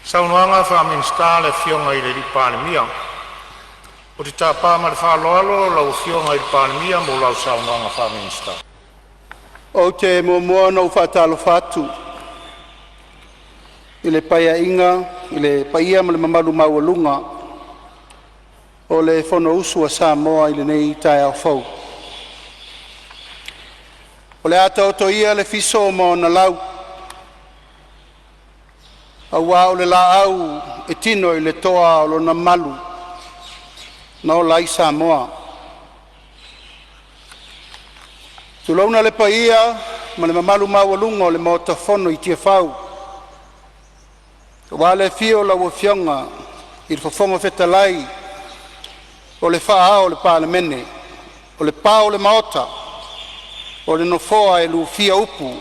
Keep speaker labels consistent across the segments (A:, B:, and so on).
A: Saunoaga Faa-Minisita a le Afioga i le Palemia. Ou te tapa ma le faaaloalo lau Afioga i le Palemia mo lau saunoaga faa-Minisita.
B: Ou te muamua ona ou faatalofa atu i le paia ma le mamalu maualuga o le Fonousu a Samoa i lenei taeao fou. O le a taoto ia le fiso ma ona lau, aua o le laau e tino i le toa o lona malu na ola ai Samoa. Tulouna le paia ma le mamalu maualuga o le Maota Fono i Tiafau, aua le afio o lau Afioga i le Fofoga Fetalai o le faa-ao o le Palemene, o le pa o le Maota, o le Nofoa e lufia upu,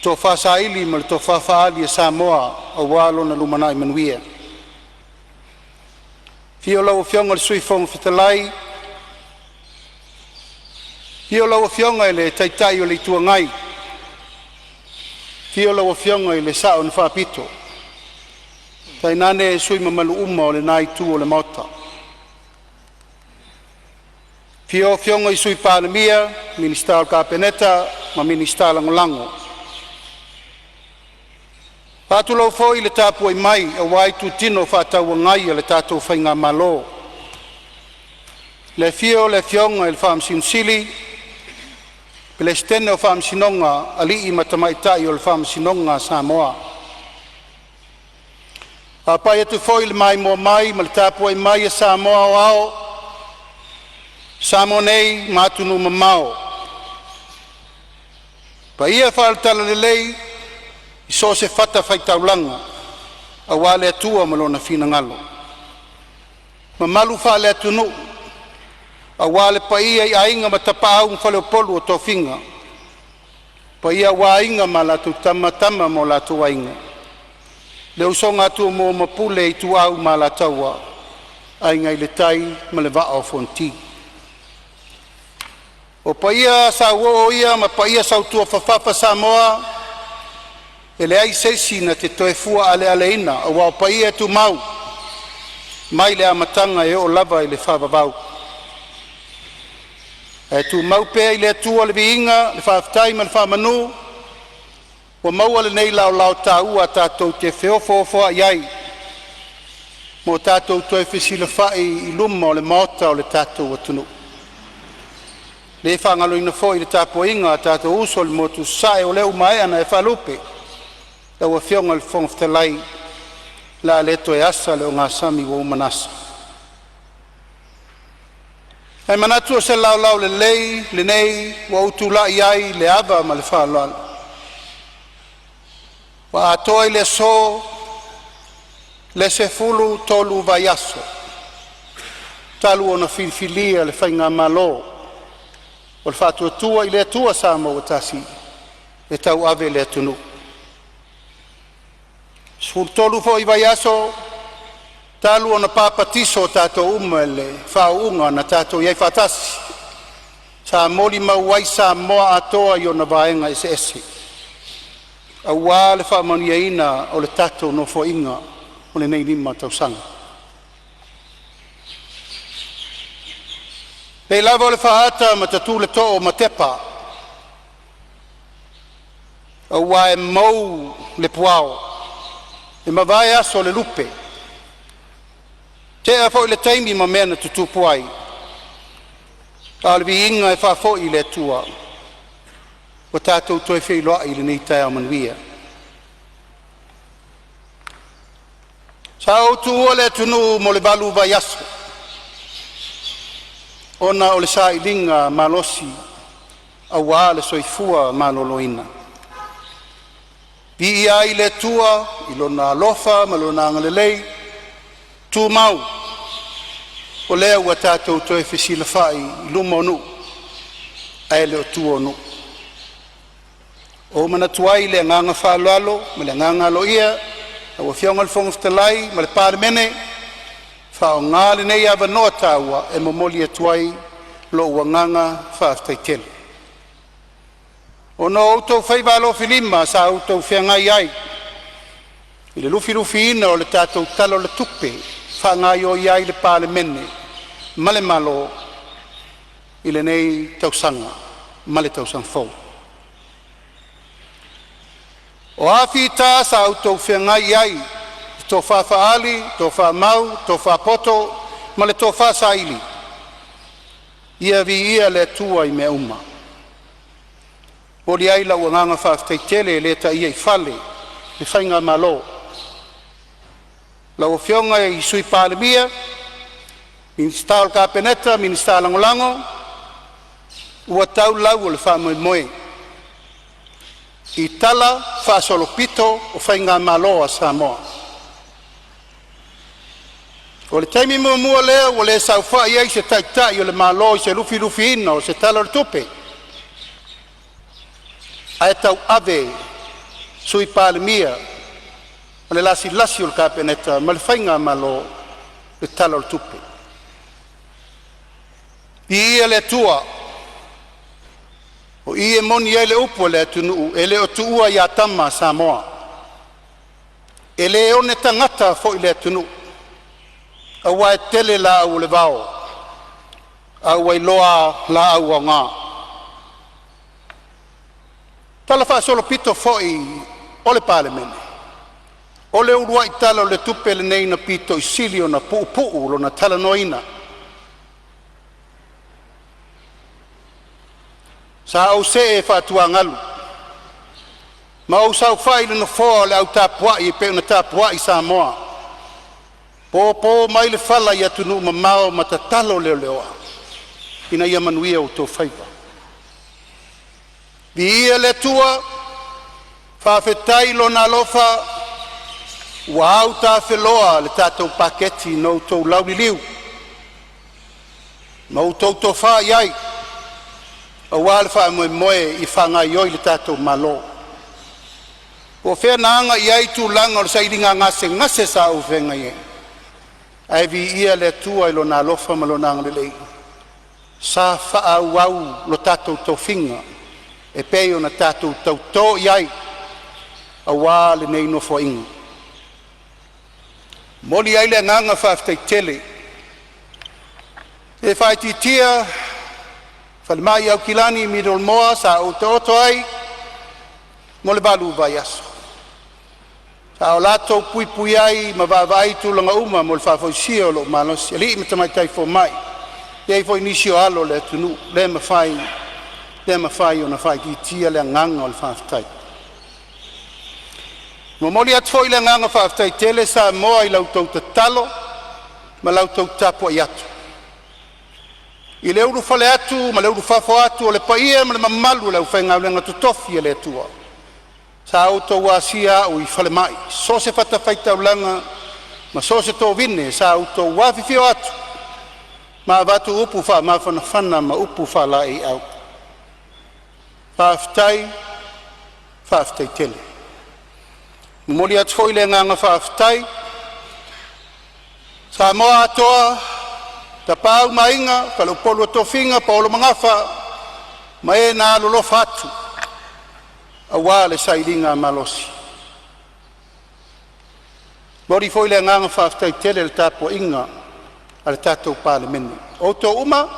B: tofa saili ma le tofa faali a Samoa aua lona lumanai manuia. Afio lau Afioga i le Sui Fofoga Fetalai, afio lau Afioga i le Taitai o le Itu Agai, afio lau Afioga i le Sao na Faapito, tainane sui usufono mamalu uma o lena itu o le Maota. Afio Afioga i Sui Palemia, Minisita o le Kapeneta ma Minisita Lagolago. E faatulou foi i le tapuai mai aua itutino fefaatauagai a le tatou faigamalo, le afio o le Afioga i le Faamasino Sili, Peresetene o Faamasinoga a Alii ma Tamaitai o le Faamasinoga a Samoa. E faapai atu foi i le maimoa mai ma le tapuai mai a Samoa aoao, Samoa nei ma atunuu e mamao, paia faale-Talalelei i so o se fatafaitaulaga aua le Atua ma Lona finagalo, mamalu faale-Atunuu aua le paia i Aiga ma Tapaau ma Faleupolu o tofiga, paia aua Aiga ma latou Tama, Tama ma o latou Aiga, le usoga a Tumua ma Pule, Ituau ma Alataua, Aiga i le Tai ma le Vaa o Fonoti. O paia sauoo ia ma paia sautuafafafa Samoa, e leai se isi na te toe fua alealeina aua o paia e tumau mai le amataga e oo lava i le faavavau. Ae tumau pea i le Atua le viiga, le faafetai ma le faamanu ua maua lenei laolao taua tatou te feofoofoai ai ma o tatou toe fesilafai i luma o le Maota o le tatou atunuu. E le faagaloina foi le tapuaiga a tatou uso i le motu i Sasae, o lea ua maea ona e faalupe lau Afioga i le Fofoga Fetalai, o le a le toe asa le ogasami ua uma ona asa. Ae manatu o se laolao lelei lenei ua ou tulai ai i le ava ma le faaaloalo ua atoa i le aso le 13 vaiaso talu ona filifilia le faigamalo o le Faatuatua i le Atua Samoa ua Tasi e tauave le atunuu. E 13 foi vaiaso talu ona papatiso tatou uma i le faauuga na tatou i ai faatasi, sa molimau ai Samoa atoa i ona vaega eseese aua le faamanuiaina o le tatou Nofoaiga o lenei 5 tausaga. E pei lava o le faaata ma tatu le too o Matepa, aua e mou le puao, e mavae aso o le lupe, tea foi le taimi ma mea na tutupu ai, a o le viiga e faafoi i le Atua ua tatou toe feiloai i lenei taeao manuia. Sa ou tuua le atunuu mo le 8 vaiaso ona o le sailiga malosi aua le soifua maloloina. Viia ai le Atua i Lona alofa ma Lona agalelei tumau, o lea ua tatou toe fesilafai i luma o nuu ae le o tua o nuu. Ua ou manatu ai i le agaga faaaloalo ma le agaga aloaia lau Afioga i le Fofoga Fetalai ma le Palemene, faaaoga lenei avanoa taua e momoli atu ai lou agaga faafetai tele. Ona o outou faiva alofilima sa outou feagai ai I le lufilufiina o le tatou Tala o le Tupe e faagaioi ai le Palemene ma le Malo i lenei tausaga ma le tausaga fou. O a fita sa outou feagai ai i le tofa faali, tofa mau, tofa poto ma le tofa saili, ia viia le Atua i mea uma. E momoli ai lou agaga faafetai tele e le taia i fale le faigamalo, lau Afioga i le Sui Palemia, Minisita o le Kapeneta, Minisita Lagolago, ua tau lau o le faamoemoe i talafaasolopito o faigamalo a Samoa. O le taimi muamua lea ua le saofai ai se Taitai o le Malo i se lufilufiina o se Tala o le Tupe, ae tauave e Sui Palemia ma le lasilasi a le Kapeneta ma le faigamalo le Tala o le Tupe. Viia le Atua, o i e moni ai le upu a le atunuu, e le o tuua ia tama Samoa. E le one tagata foi le atunuu, aua e tele laau o le vao ae ua iloa lava laau aoga. Talafaasolopito foi o le Palemene, o le uluai Tala o le Tupe lenei na pito i sili ona puupuu lona talanoaina. Sa ou see faatuagalu ma ou saofai i le nofoa o le au tapuai e pei ona tapuai Samoa, popo mai le fala i atunuu mamao ma tatalo leleoa ina ia manuia outou faiva. Viia le Atua, faafetai i Lona alofa ua autafeloa le tatou Paketi na outou lauliliu ma outou tofa i ai aua le faamoemoe e faagaioi le tatou Malo. Po o fea na aga i ai tulaga o le sailiga gasegase sa ou feagai ai, ae viia le Atua i Lona alofa ma Lona agalelei sa faaauau lo tatou tofiga e pei ona tatou tauto i ai aua lenei Nofoaiga. E momoli ai le agaga faafetai tele. E le faaitiitia le falemai i Aukilani Middle Moa sa ou taoto ai mo le 8 vaiaso a o latou puipui ai ma vaavaai i tulaga uma mo le faafoisia o lou malosi. Alii ma tamaitai fomai, e i ai foi nisi o alo o le atunuu, le mafai, le mafai ona faaitiitia le agaga o le faafetai. E momoli atu foi le agaga faafetai tele Samoa i la outou tatalo ma la outou tapuai atu i le ulufale atu ma le ulufafo atu o le paia ma le mamalu o le aufaigaluega totofi a le Atua sa outou asia au i falemai i so o se fatafaitaulaga ma so o se tovine sa outou afifio atu ma avatu upu faamafanafana ma upu faalaeiau. Faafetai, faafetai tele. E momoli atu foi le agaga faafetai Samoa atoa, Tapaau ma Aiga, Faleupolu o Tofiga, paolo ma gafa ma e na alolofa atu aua le sailigamalosi. E momoli foi le agaga faafetai tele i le tapuaiga a le tatou Palemene, o outou uma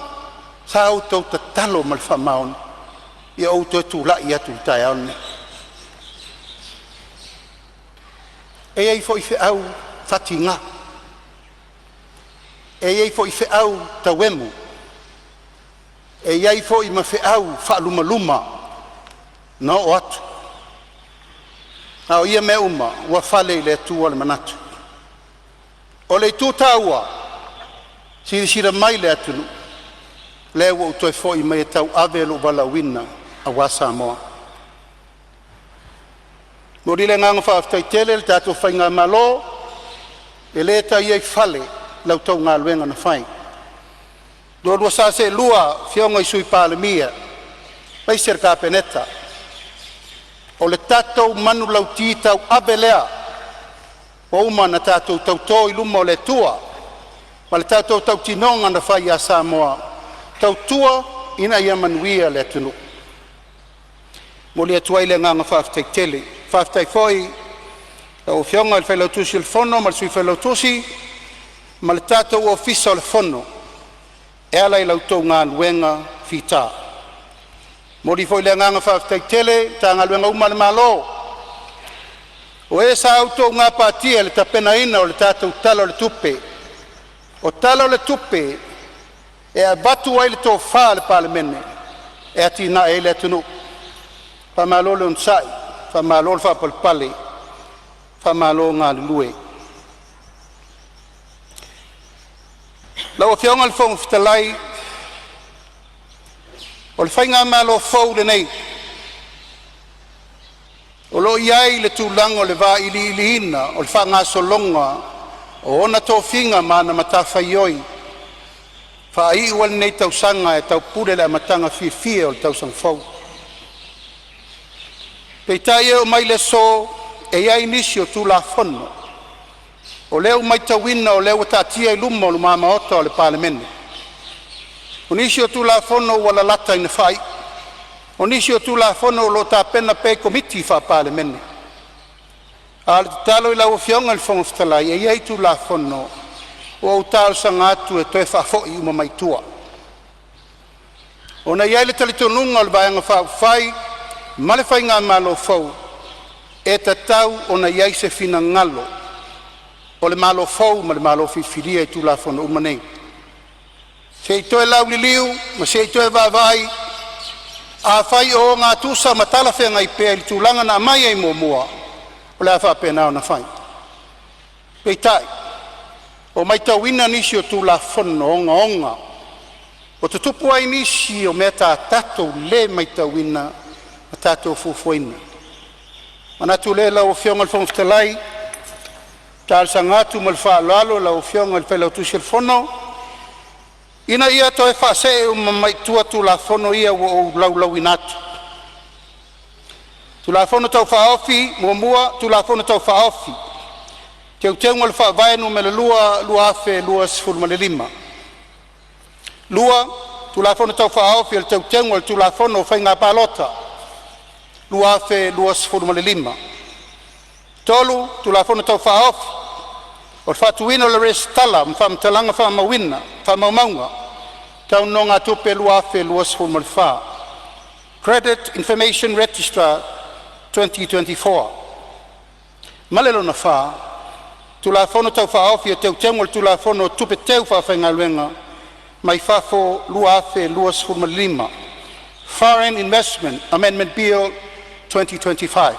B: sa outou tatalo ma le faamaoni ina ia ou toe tulai atu i le taeao lenei. E i ai foi feau faatiga, e i ai foi feau tauemu, e i ai foi ma feau faalumaluma na oo atu, a o ia mea uma ua fale i le Atua le manatu. O le itu taua, silasila mai le atunuu, o lea ua ou toe foi mai e tauave lou valaauina aua Samoa. E momoli le agaga faafetai tele i le tatou faigamalo, e le taia i fale la outou galuega na fai, lo oulua sa seelua afioga i Sui Palemia aemaise le Kapeneta. O le tatou manulauti tauave lea ua uma ona tatou tauto i luma o le Atua ma le tatou tautinoga na fai ia Samoa, tautua ina ia manuia le atunuu. E momoli atu ai le agaga faafetai tele. Faafetai foi Lau Afioga i le Failautusi o le Fono ma le Sui Failautusi ma le tatou Ofisa o le Fono e ala i la outou galuega fita. E momoli foi le agaga faafetai tele i Matagaluega uma a le Malo o e sa outou gapatia i le tapenaina o le tatou Tala o le Tupe. O Tala o le Tupe e avatu ai le tofa a le Palemene e atiae ai le atunuu. Faamalo le onosai, faamalo le faapalepale, faamalo le galulue. Lau Afioga i le Fofoga Fetalai, o le faigamalo fou lenei o lo o i ai le tulaga o le vailiiliina o le faagasologa o ona tofiga ma ana matafaioi faaiu ai lenei tausaga ae taupule i le amataga fiafia o le tausaga fou. Peitai e oo mai i le aso e i ai nisi o Tulafono o lea ua matauina o lea ua taatia i luma Maota o le Palemene. O nisi o Tulafono ua lalata ina faaiu, o nisi o Tulafono o lo o tapena pea i Komiti Faa-Palemene. A o le tatalo i lau Afioga i le Fofoga Fetalai, e i ai Tulafono ua ou talosaga atu e toe faafoi uma mai tua, ona e i ai le talitonuga o le Vaega Faaupufai ma le faigamalo fou, e tatau ona i ai se finagalo o le Malo fou ma le Malo filifilia i Tulafono uma nei, se i toe lauliliu ma se i toe vaavaai. Afai o ogatusa ma talafeagai pea i le tulaga na aumai ai muamua, o le a faapena ona fai. Peitai, ua matauina nisi o Tulafono ogaoga ua tutupu ai nisi o mea sa tatou le matauina ma tatou fuafuaina. Ona manatu lea lau Afioga i le Fofoga Fetalai, e talosaga atu ma le faaaloalo i lau Afioga i le Failautusi o le Fono, ina ia toe faasee uma mai i tua Tulafono ia ua ou laulauina atu. Tulafono Tau Faaofi 1. Tulafono Tau Faaofi o Teuteuga o le Faavae Nu.2 2025. 2. Tulafono Tau Faaofi o Teuteuga o le Tulafono o Faiga Palota 2025. 3. Tulafono Tau Faaofi o le Faatuina o le Resitala ma Faamatalaga Faamaumauga tau Nonogatupe 2024 (Credit Information Register 2024). Ma le lona fa, Tulafono Tau Faaofi o Teuteuga o le Tulafono o Tupe Teu Faafaigaluega mai Fafo 2025 (Foreign Investment Amendment Bill 2025).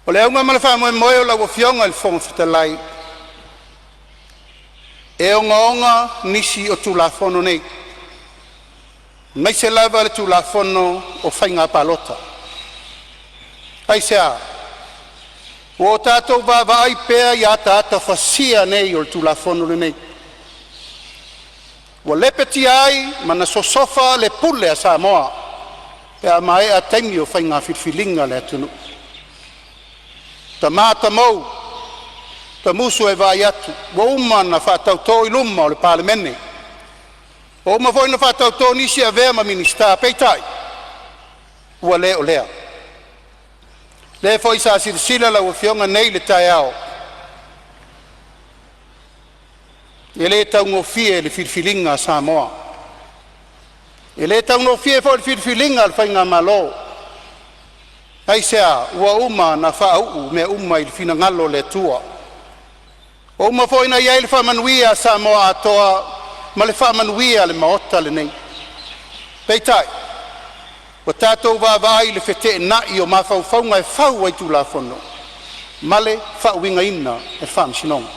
B: O le auga ma le faamoemoe lau Afioga i le Fofoga Fetalai, e ogaoga nisi o Tulafono nei, aemaise lava le Tulafono o Faiga Palota. Aisea? Ua o tatou vaavaai pea i ataata fasia nei o le Tulafono lenei, ua lepetia ai ma na sosofa le pule a Samoa pe a maea taimi o faiga filifiliga a le atunuu. Tama tamou tamusu ae vaai atu ua uma ona faatauto i luma o le Palemene, ua uma foi ona faatauto nisi e avea ma Minisita, peitai ua le o lea. Lea foi sa silasila lau Afioga nei i le taeao, e le taugofie le filifiliga a Samoa. E le taugofie foi le filifiliga a le faigamalo. Aisea? Ua uma ona faauu mea uma i le finagalo o le Atua. Ua uma foi ona i ai le faamanuia a Samoa atoa ma le faamanuia a le Maota lenei. Peitai, ua tatou vaavaai i le feteenai o mafaufauga e fau ai Tulafono ma le faauigaina e le Faamasinoga.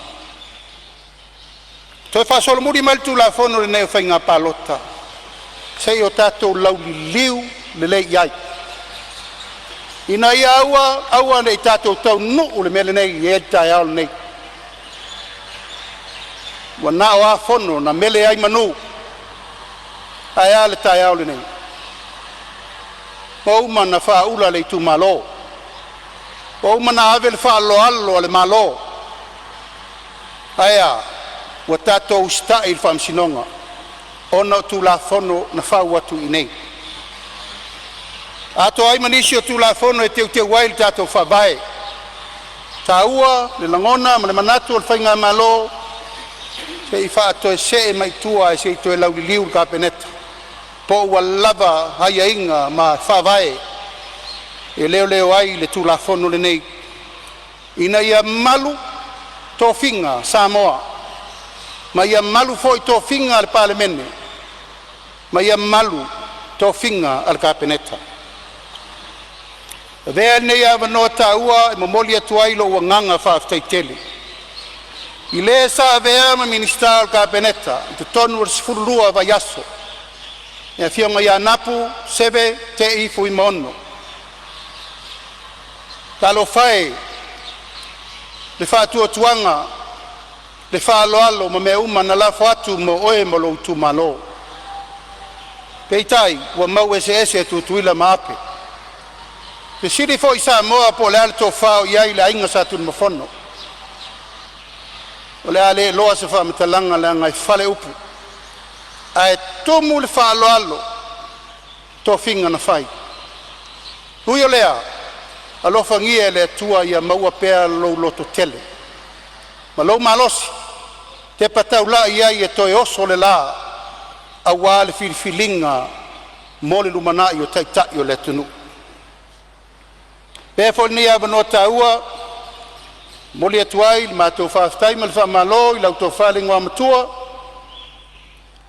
B: Toe faasolomuli mai le Tulafono lenei o Faiga Palota se i o tatou lauliliu lelei i ai, ina ia aua aua ne i tatou taunuu i le mea lenei e i ai le taeao lenei. Ua na o a fono na mele ai manu, ae a le taeao lenei? Ua uma ona faaula le itumalo, ua uma ona ave le faaaloalo a le Malo. Ae a? Ua tatou usitai i le Faamasinoga ona o Tulafono na fau atu i inei, atoa ai ma nisi o Tulafono e teuteu ai lo tatou Faavae. Taua le lagona ma le manatu o le Faigamalo, se i faatoese mai i tua se i toe lauliliu le Kapeneta po ua lava aiaiga ma faavae e leoleo ai le Tulafono lenei, ina ia malu tofiga Samoa ma ia malu foi tofiga a le Palemene, ma ia malu tofiga a le Kapeneta. Avea lenei avanoa taua e momoli atu ai lou agaga faafetai tele i le sa avea ma Minisita o le Kapeneta i totonu o le 12 vaiaso, le Afioga ia Anapu Seve Te'i Fuimaono. Talofa e i le faatuatuaga, le faaaloalo ma mea uma na lafo atu mo oe ma lou itumalo. Peitai ua mau eseese Tutuila ma Ape. Fesili foi Samoa po o le a le tofa o i ai le aiga Sa Tunumafono. O le a le iloa se faamatalaga leaga e fale upu ae tumu le faaaloalo i tofiga na fai. Ui o lea, alofagia e le Atua ia maua pea lou lototele ma lou malosi e tepa taulai ai e toe oso le la aua le filifiliga mo le lumanai o Taitai o le atunuu. Avea foi lenei avanoa taua e momoli atu ai le matou faafetai ma le faamalo i lau Tofa i le Igoamatua,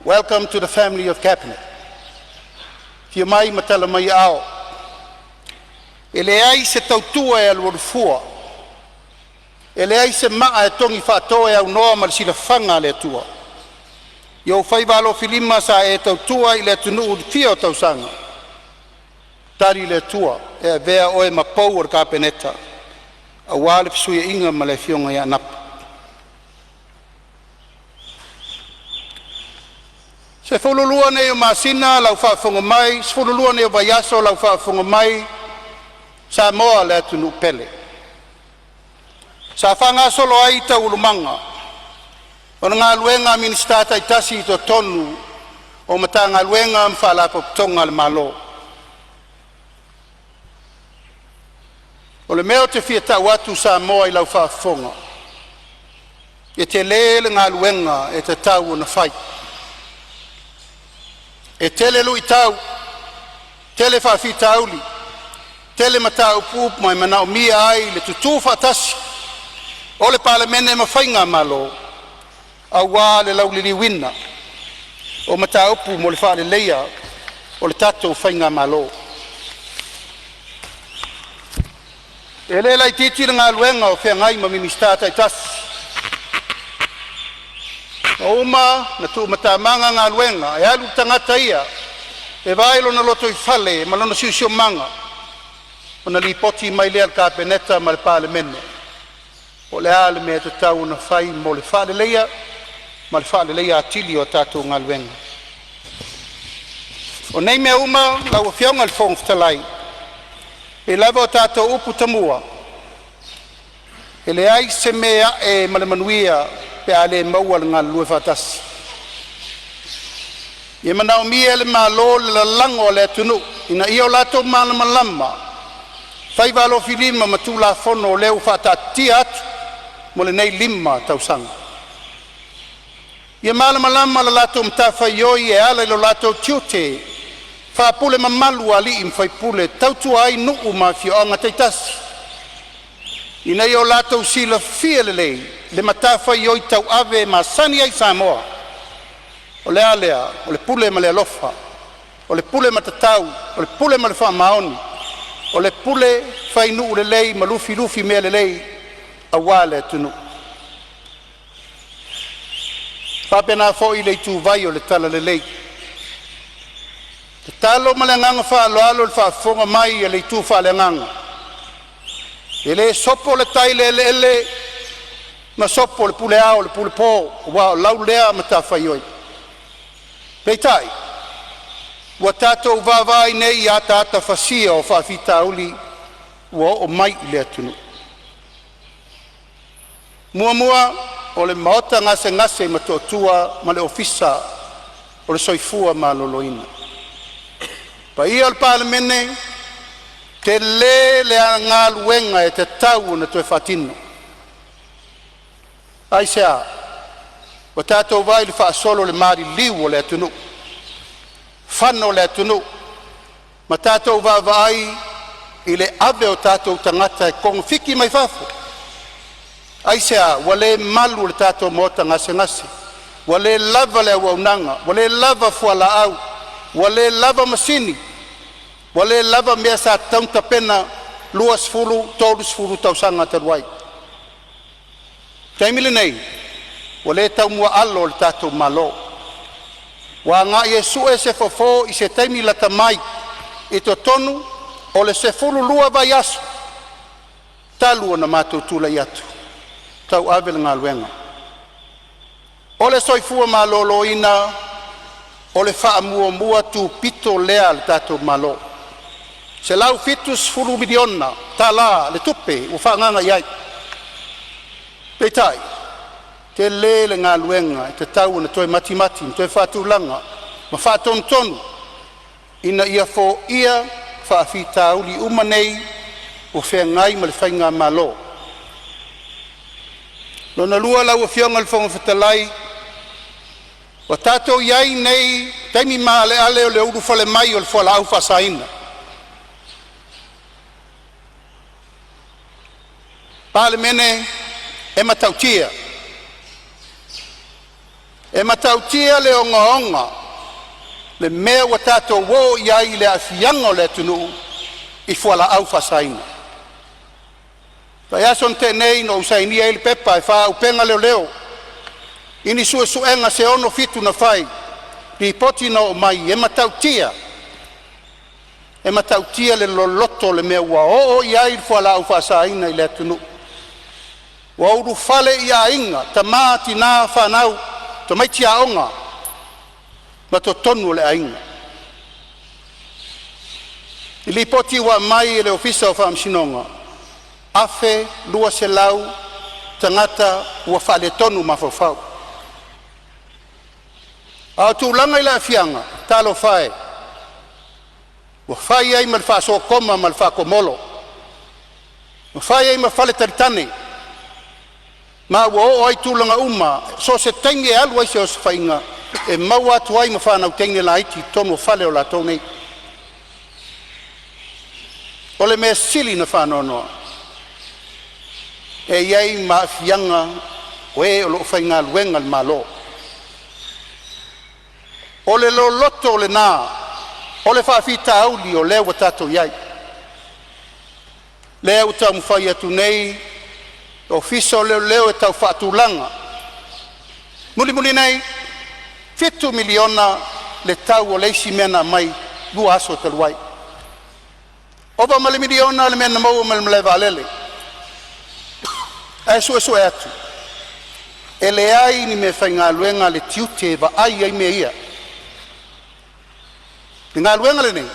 B: welcome to the family of Cabinet. Afio mai ma tala mai aao. E leai se tautua e alualu fua, e leai se maa e togi faato e aunoa ma le silafaga a le Atua. I ou faiva alofilima sa e tautua ai i le atunuu i le fia o tausaga, tali le Atua e avea oe ma pou o le Kapeneta aua le fesuiaiga ma le afioga ia Anapo. 12 nei o masina lau faafofoga mai, 12 nei o vaiaso lau faafofoga mai Samoa le atunuu pele. Sa faagasolo ai taualumaga o galuega a Minisita taitasi i totonu o Matagaluega ma Faalapotopotoga a le Malo. O le mea ou te fia tau atu Samoa i lau faafofoga, e tele le galuega e tatau ona fai. E tele luitau, tele faafitauli, tele mataupu e manaomia ai le tutu faatasi o le Palemene ma Faigamalo aua le lauliliuina o mataupu mo le faaleleia o le tatou faigamalo. E le laitiiti le galuega o feagai ma Minisita taitasi. Ua uma ona tuumatamaga galuega e alu le tagata ia e vaai lona lotoifale ma lona siosiomaga ona lipoti mai lea i le Kapeneta ma le Palemene po o le a le mea e tatau ona fai mo le faaleleia ma le faaleleia atili o tatou galuega. O nei mea uma lau Afioga i le Fofoga Fetalai, e pei lava o tatou upu tamua, e leai se mea e a'e ma le manuia pe a le maua le galulue faatasi. E manaomia e le Malo le lalago a le atunuu ina ia o latou malamalama i faiva alofilima ma Tulafono o lea ua faataatia atu mo lenei 5 tausaga. Ia malamalama la latou matafaioi e ala i lo latou tiute faapule mamalu a alii ma faipule e tautua ai nuu ma afioaga taitasi, ina ia o latou silafia lelei le matafaioi tauave e masani ai i Samoa. O le a lea? O le pule ma le alofa, o le pule matatau, o le pule ma le faamaoni, o le pule fainuu lelei ma lufilufi mea lelei aua le atunuu. E faapena foi le ituvai o le talalelei. E tatalo ma le agaga faaaloalo i le faafofoga mai a le itu faaleagaga, e le sopo le tai i le eleele ma sopo le pule ao i le pule po, aua o lau lea matafaioi. Peitai, ua tatou vaavaai nei i ataata fasia o faafitauli ua oo mai i le atunuu. Muamua, o le maota gasegase i Motootua ma le Ofisa o le Soifua Maloloina. Le paia o le Palemene, tele le galuega e tatau ona toe faatino. Aisea? Ua tatou vaai i le faasolo i le maliliu o le atunuu, fano le atunuu ma tatou vaavaai i le ave o tatou tagata e togafiti mai fafo. Aisea? Ua le malu le tatou maota gasegase, ua le lava le auaunaga, ua le lava fualaau, ua le lava masini, ua le lava mea sa tatau ona tapena 20, 30 tausaga talu ai. O le taimi lenei, ua le taumuaalo le tatou Malo, ua agai e sue se fofo i se taimi lata mai i totonu o le 12 vaiaso talu ona matou tulai atu e tauave le galuega. O le soifua maloloina o le faamuamua tupito lea a le tatou Malo. $170 miliona tala le tupe ua faaagaaga i ai, peitai tele le galuega e tatau ona toe matimati ma toe faatulaga ma faatonutonu ina ia foia faafitauli uma nei ua feagai ma le faigamalo. Lona lua lau Afioga i le Fofoga Fetalai, ua tatou i ai nei i taimi maaleale o le ulufale mai o le fualaau faasaina. Palemene, e matautia, e matautia le ogaoga le mea ua tatou oo i ai i le aafiaga o le atunuu i fualaau faasaina. O le vaiaso na tea nei na ou sainia ai le pepa e faaauupega leoleo i ni suesuega se 67 na fai, lipoti na oo mai e matautia, e matautia le loloto o le mea ua oo i ai le fualaau faasaina i le atunuu. Ua ulufale i aiga, tama, tina, fanau, tamaiti aoga ma totonu o le aiga. I lipoti ua aumai e le Ofisa o Faamasinoga, 1200 tagata ua faaletonu mafaufau. A o tulaga i le aafiaga, talofa e, ua fai ai ma le faasokoma ma le faatomolo, ua fai ai ma faletalitane, ma ua oo ai tulaga uma so o se taimi e alu ai se osofaiga e maua atu ai ma fanau teine laiti i totonu o fale o latou nei. O le mea sili ona faanoanoa, e i ai ma aafiaga o e o lo o faigaluega a le Malo. O le loloto lena o le faafitauli o lea ua tatou i ai, lea ua taumafai atu nei le Ofisa o Leoleo e tau faatulaga. Mulimuli nei, $7 miliona le tau o le isi mea na aumai 2 aso talu ai. Ova ma le $1 miliona le mea na maua mai le malae vaalele, ae suesue atu e leai ni meafaigaluega a le Tiute e vaai ai mea ia. O le galuega lenei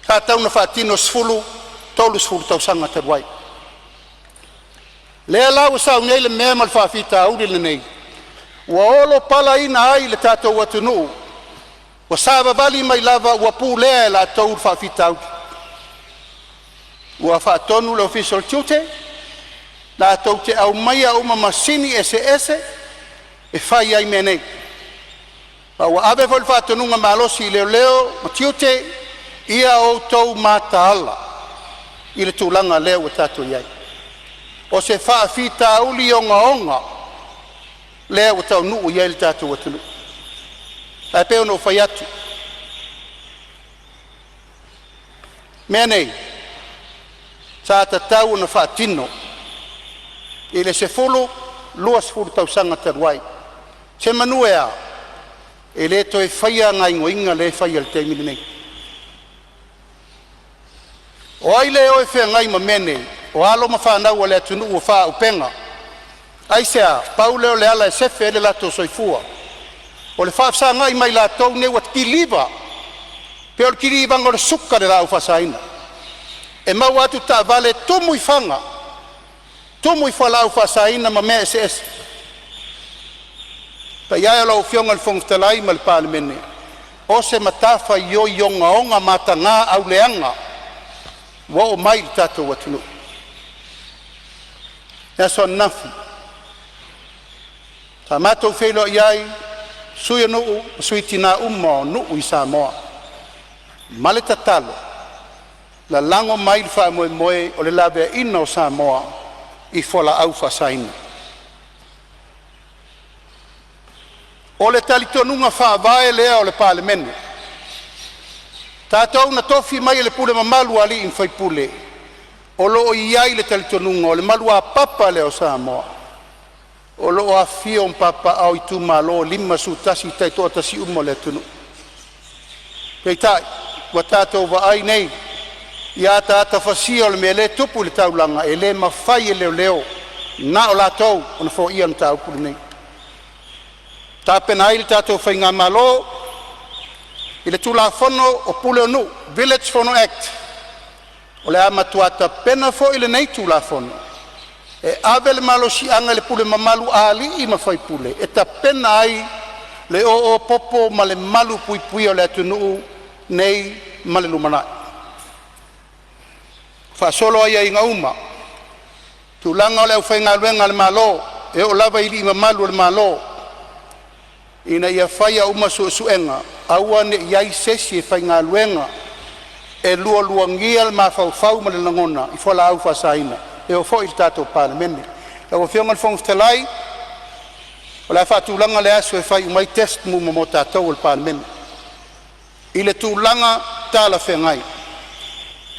B: sa tatau ona faatino i le 10, 30 tausaga talu ai. Lea la ua sau nei le mea ma le faafitauli lenei ua olopalaina ai le tatou atunuu, ua savavali mai lava ua pulea e latou le faafitauli. Ua faatonu le Ofisa o le Tiute latou te aumaia uma masini eseese e fai ai mea nei, ma ua ave foi le faatonuga malosi i Leoleo ma Tiute, ia outou mataala i le tulaga lea ua tatou i ai. O se faafitauli ogaoga lea ua taunuu i ai le tatou atunuu. Ae pei ona ou fai atu, o mea nei sa tatau ona faatino i le 10, 20 tausaga talu ai, semanu e a e le toe faia gaoioiga lea e fai i le taimi lenei. O ai le o e feagai ma mea nei? O alo ma fanau a le atunuu ua faaauupega. Aisea? Pau lea o le ala e sefe ai lo latou soifua o le faafesagai ma i latou nei ua kiliva pei o le kilivaga o le suka i le laau faasaina. E maua atu taavale, tumu i fana, tumu i fualaau faasaina ma mea eseese. Le paia e o lau Afioga i le Fofoga Fetalai ma le Palemene, o se matafaioi ogaoga mataga auleaga ua oo mai i le tatou atunuu. O le aso ananafi Sa matou feiloai ai sui o nuu ma sui tina uma o nuu i Samoa ma le tatalo, lalago mai le faamoemoe o le laveaiina o Samoa i fualaau faasaina. O le talitonuga faavae lea o le Palemene, tatou na tofi mai e le pule mamalu a alii ma faipule, o lo o i ai le talitonuga o le maluapapa lea o Samoa o lo o afifio ma papaaao i itumalo e 51 taitoatasi uma o le atunuu. Peitai, ua tatou vaai nei i ataata fasia o le mea lea e tupu i le taulaga, e le mafai e leoleo na o latou ona foia le mataupu lenei. Tapena ai le tatou faigamalo i le Tulafono o Pule o Nuu, Village Fono Act. O le a matua tapena foi lenei Tulafono e ave le malosiaga i le pule mamalu a alii ma faipule e tapena ai le oo popo ma le malupuipuia o le atunuu nei ma le lumanai. Faasolo aiaiga uma, tulaga o le aufaigaluega a le Malo e oo lava i alii mamalu o le Malo ina ia faia uma suesuega aua ne i i ai se isi e faigaluega e lualuagia le mafaufau ma le lagona i fualaau faasaina e oo foi i le tatou Palemene. Lau Afioga i le Fofoga Fetalai, o le a faatulaga le aso e fai uma ai test uma mo tatou o le Palemene i le tulaga talafeagai.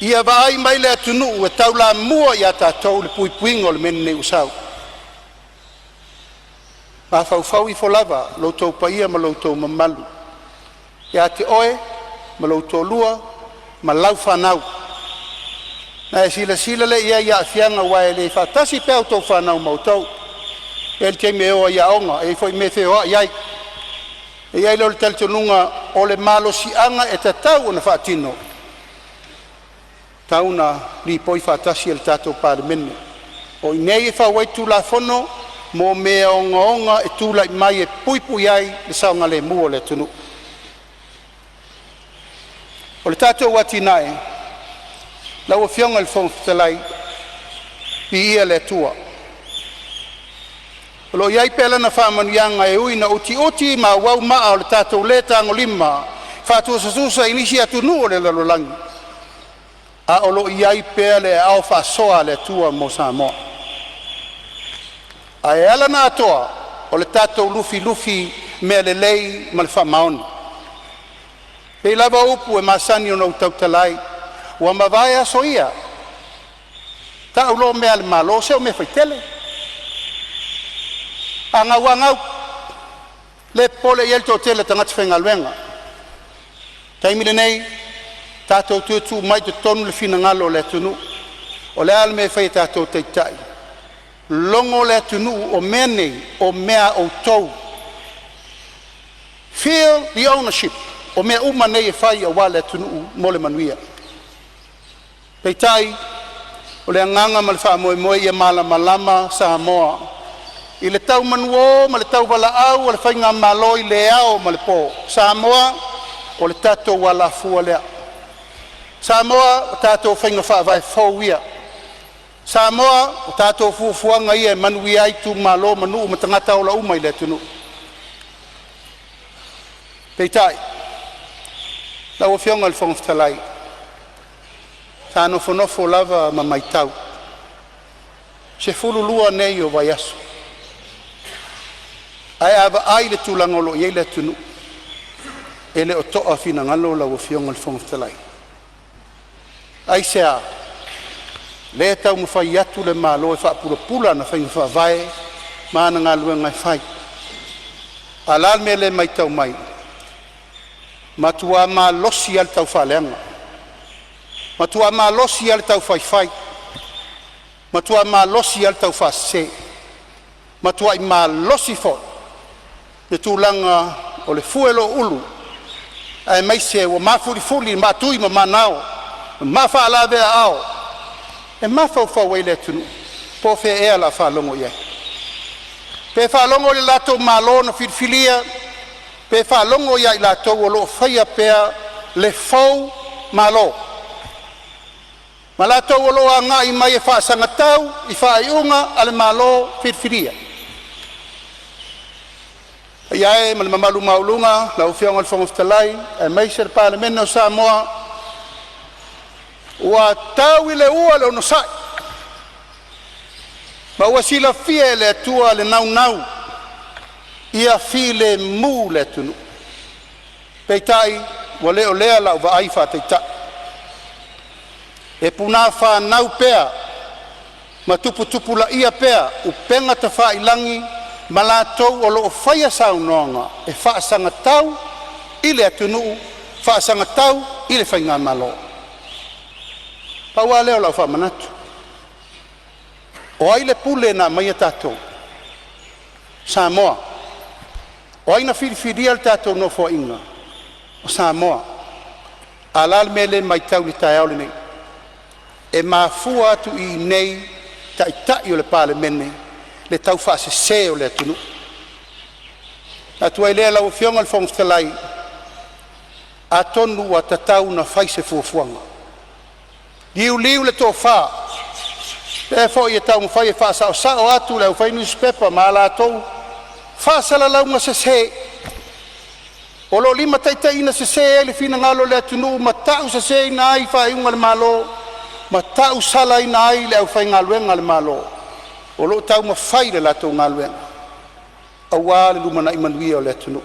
B: Ia vaai mai le atunuu e taulamua ia tatou le puipuiga o le mea lenei ua sau. Mafaufau ifo lava lo outou paia ma lo outou mamalu ia te oe ma lou toalua ma lau fanau, ona e silasila lea i ai i aafiaga aua e le faatasi pea a outou fanau ma outou. E i ai le taimi e o ai i aoga, e i ai foi mea e feoai ai. E i ai lea o le talitonuga o le malosiaga e tatau ona faatino, e tatau ona lipoi faatasi e le tatou Palemene. O i inei e fau ai Tulafono mo mea ogaoga e tulai mai e puipui ai le saogalemu o le atunuu. O le tatou atinae, lau Afioga i le Fofoga Fetalai, viia le Atua o lo o i ai pea lana faamanuiaga e ui ina utiuti ma auau maa o le tatou le tagolima faatusatusa i nisi atunuu o le lalolagi, a o lo o i ai pea le aao faasoa a le Atua mo Samoa. Ae ala ona atoa, o le tatou lufilufi mea lelei ma le faamaoni. E pei lava o upu e masani ona ou tautala ai, ua mavae aso ia, tau loa mea a le Malo, se o mea faitele. A gau lava gau, le popole i ai le toatele o tagata faigaluega. O le taimi lenei, tatou toe tuu mai i totonu le finagalo o le atunuu. O le a le mea e fai e tatou taitai? Logo le atunuu o mea nei o mea a outou. Feel the ownership. O mea uma nei e fai aua le atunuu mo le manuia. Peitai o le agaga ma le faamoemoe ia malamalama Samoa i le tau manuō ma le tauvalaau o le faigamalo i le ao ma le po. Samoa, o le tatou alafua lea. Samoa, o tatou faiga faavae fou ia. Samoa, o tatou fuafuaga ia e manuia ai itumalo ma nuu ma tagata ola uma i le atunuu. Peitai lau Afioga i le Fofoga Fetalai, sa nofonofo lava ma matau, 12 nei o vaiaso, ae a vaai i le tulaga o lo o i ai le atunuu, e le o toa finagalo lau Afioga i le Fofoga Fetalai. Aisea? Lea e taumafai atu le Malo e faapulapula ana faiga faavae ma ana galuega e fai. A o le a le mea lea e matau mai? Matua malosi lava le taufaaleaga, matua malosi lava le taufaifai, matua malosi lava le taufaasese, matuai malosi foi le tulaga o le fue o lou ulu, aemaise ua mafulifuli maatui ma manao ma faalavea aao e mafaufau ai le atunuu po o fea ea o le a faalogo i ai. Pe faalogo i le latou Malo na filifilia pe faalogo ia i latou o lo o faia pea le foumalo, ma latou o lo o agai mai e faasagatau i faaiuga a le Malo filifilia. Paia e ma le mamalu maualuga lau Afioga i le Fofoga Fetalai aemaise le Palemene o Samoa, ua tau i le ua le onosai ma ua silafia e le Atua le naunau ia filemu le atunuu. Peitai, ua le o lea lau vaai faataitai, e punāfanau pea ma tuputupulaia pea upega tafailagi ma latou o lo o faia saunoaga e faasagatau i le atunuu, faasagatau i le faigamalo. Pau lava lea o lau faamanatu, o ai le pule na aumaia tatou? Samoa. O ai na filifilia le tatou Nofoaiga? O Samoa. A o le a le mea lea e matau i le taeao lenei? E mafua atu i inei Taitai o le Palemene le taufaasese o le atunuu. Ona manatu ai lea lau Afioga i le Fofoga Fetalai, atonu ua tatau ona fai se fuafuaga, liuliu le tofa, o lea foi e taumafai e faasaosao atu le aufai nusipepa ma a latou faasalalauga sese o lo o limataitaiinasese ai le finagalo o le atunuu ma tauseseina ai faaiuga a le Malo ma tausalaina ai le aufaigaluega a le Malo o lo o taumafai le latou galuega aua le lumanai manuia o le atunuu.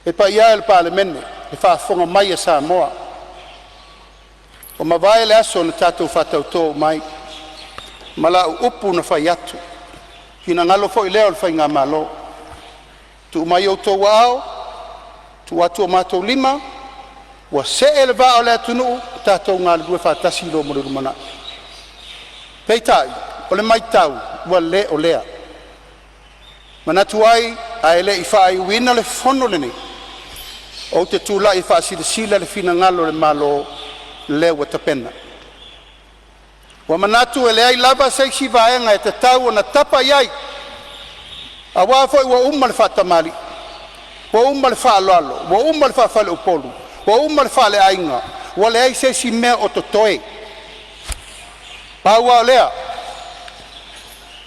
B: Le paia e o le Palemene, le faafofoga mai a Samoa, ua mavae le aso na tatou faatauto uma ai ma lau upu na fai atu, finagalo foi lea o le faigamalo, tuu mai i outou aao, tuu atu o matou lima ua see le vaa o le atunuu tatou galulue faatasi loa mo le lumanai. Peitai o le matau ua le o lea. Manatu ai ae le i faaiuina le fono lenei, ou te tulai e faasilasila le finagalo o le Malo lea ua tapena. Ua manatu e leai lava se isi vaega e tatau ona tapa i ai, aua foi ua uma le faatamalii, ua uma le faaaloalo, ua uma le faafaleupolu, ua uma le faaleaiga, ua leai se isi mea o totoe. Pau lava o lea,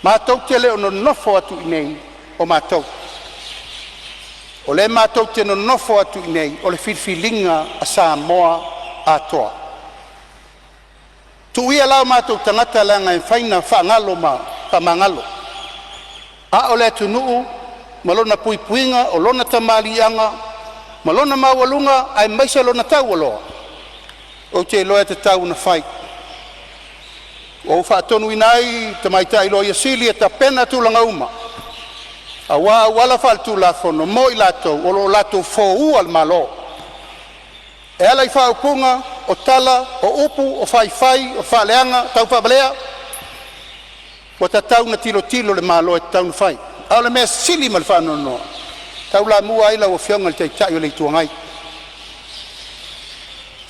B: matou te le o nonofo atu i inei o matou. O lea matou te nonofo atu i inei o le filifiliga a Samoa atoa. Tuu ia la o matou tagata leaga e mafai ona faagalo ma faamagalo, a o le atunuu ma lona puipuiga, o lona tamaliiaga ma lona maualuga aemaise lona taualoa, ou te iloa e tatau ona fai. Ua ou faatonuina ai le Tamaitai Loia Sili e tapena tulaga uma aua auala faaletulafono mo i latou o lo o latou foua le Malo e ala i faaupuga, o tala, o upu, o faifai, o faaleaga, taufaavalea. Ua tatau ona tilotilo le Malo e tatau ona fai. A o le mea sili ma le faanoanoa, e taulamua ai lau Afioga i le Taitai o le Itu Agai.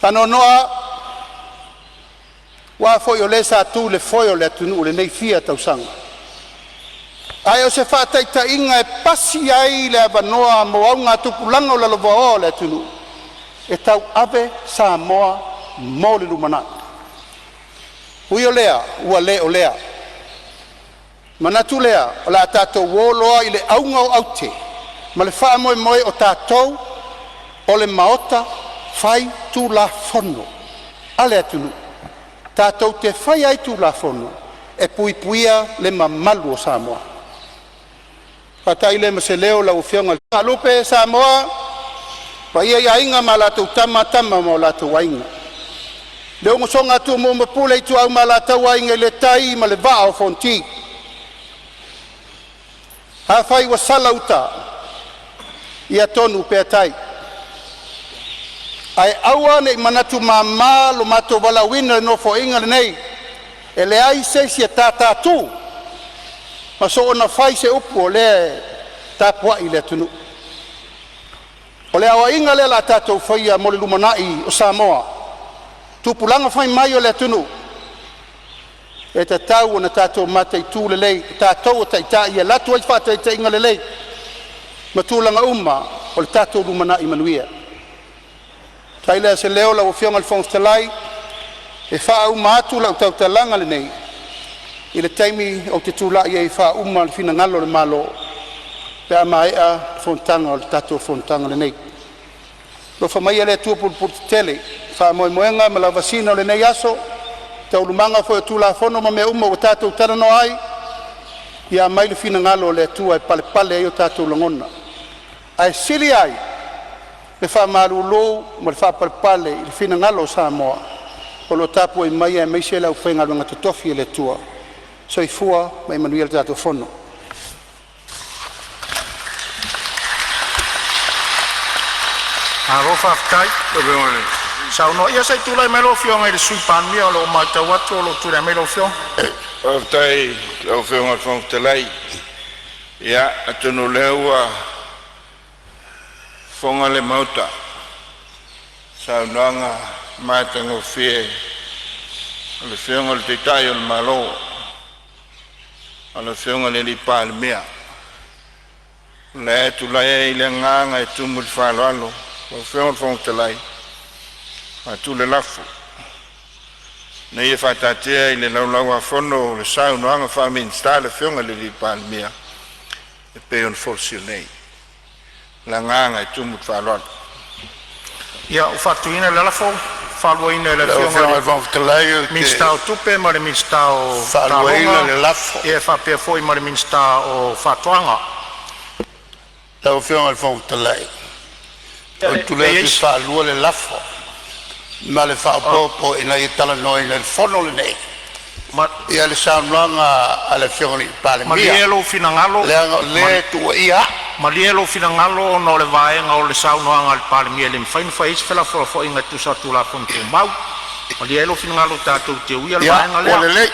B: Faanoanoa lava aua foi o le sa tu i le foe o le atunuu i lenei fia tausaga, ae o se faataitaiga e pasi ai le avanoa mo augatupulaga lalovaoa o le atunuu e tauave Samoa mo le lumanai. Ui o lea, ua le o lea. Manatu lea o le a tatou o loa i le auga o aute ma le faamoemoe, o tatou o le Maota Faitulafono a le atunuu, tatou te faia ai Tulafono e puipuia le mamalu o Samoa. Faafetai lea ma se leo lau Afioga i le Faalupe Samoa, paia i Aiga ma latou Tama, Tama ma o latou Aiga, le usoga a Tumua ma Pule, Ituau ma Alataua, Aiga i le Tai ma le Vaa o Fonoti. Afai ua sala uta, ia tonu pea tai, ae aua nei manatu mama lo matou valaauina i le Nofoaiga lenei. E leai se isi e tatātu ma soona fai se upu o lea e tapuai le atunuu. O le aoaiga lea o le a tatou faia mo le lumanai o Samoa, tupulaga fai mai o le atunuu, e tatau ona tatou mataitu lelei, o tatou o taitai e alu atu ai le faataitaiga lelei ma tulaga uma o le tatou lumanai manuia. Fai lea o se leo lau Afioga i le Fofoga Fetalai e faauma atu lau tautalaga lenei i le taimi ou te tulai ai e faauma le finagalo o le Malo. pe a maea le tatou fonotaga lenei. Alofa maia le Atua pulepuletetele i faamoemoega ma lavasiga o lenei aso, taualumaga foi o Tulafono ma mea uma ua tatou talanoa ai, ia aumai le finagalo o le Atua e palepale ai o tatou lagona, ae sili ai le faamalulu ma le faapalepale i le finagalo o Samoa o lo o tapuai mai aemaise le aufaigaluega totofi a le Atua. Soifua ma ia manuia le tatou Fono.
A: Malo faafetai saunoa. Ia se i tulai mai lau Afioga i le Sui Palemia o lo o matau atu o lo o tulai mai lau Afioga. Faafetai i lau Afioga i le Fofoga Fetalai. Ia atonu o lea ua fofoga le Maota i saunoaga matagofie a le Afioga i le Taitai o le Malo, lau Afioga i le Palemia. O lea e tulai ai le agaga e tumu i le faaaloalo lau Afioga i le Fofoga Fetalai e faatu le lafo, Ina ia faataatia i le Laulau-a-Fono le Saunoaga Faa-Minisita a le Afioga i le Palemia e pei ona folasia nei. Ma le agaga e tumu i le faaaloalo. Ia, ua faatuina le lafo, e faaluaina e le
C: Lau
A: Afioga
C: Afioga i
A: i
C: le Fofoga Fetalai
A: le
C: ou te
A: Minisita o Tupe ma le Minisita o
C: faaluaina
A: Taaloga
C: le lafo.
A: e faapea foi ma le Minisita o Faatoaga.
C: Lau Afioga i le Fofoga Fetalai, ou te
A: E
C: tulai
A: i ai
C: atu e
A: si…
C: faalua le lafo ma le faaopoopo ina ia talanoaina e le Fono lenei le saunoaga a le Afioga i le Palemia,
A: Malie lou finagalo,
C: leaga o lea e tuuaia au.
A: malie lou finagalo ona o le vaega o le saunoaga a le Palemia e le mafai ona fai ai se felafolafoaiga e tusa o Tulafono Tumau. Malie ai lou finagalo tatou te uia le
C: Ia,
A: vaega
C: ua
A: lea.
C: lelei,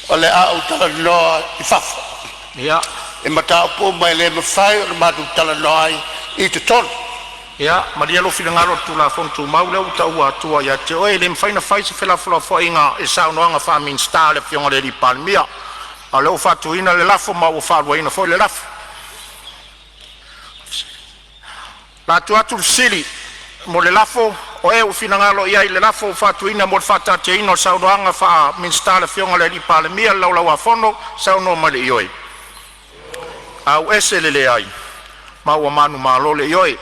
C: o le a ou talanoa i fafo
A: Ia,
C: i mataupu uma e le mafai ona matou talanoa ai i totonu.
A: ia malie lou finagalo i le Tulafono Tumau lea ua taua atua ia te oe, e le mafai ona fai se felafolafoaiga i le saunoaga faa-Minisita a le Afioga i le Palemia. A o lea ua faatuina le lafo ma ua faaluaina foi le lafo. O le a tuu atu le fesili mo le lafo, o e ua finagalo i ai i le lafo ua faatuina mo le faataatiaina o le Saunoaga faa-Minisita a le Afioga i le Palemia i le Laulau-a-Fono, saunoa mai i le ioe, auese le leai, ma ua manumalo le ioe.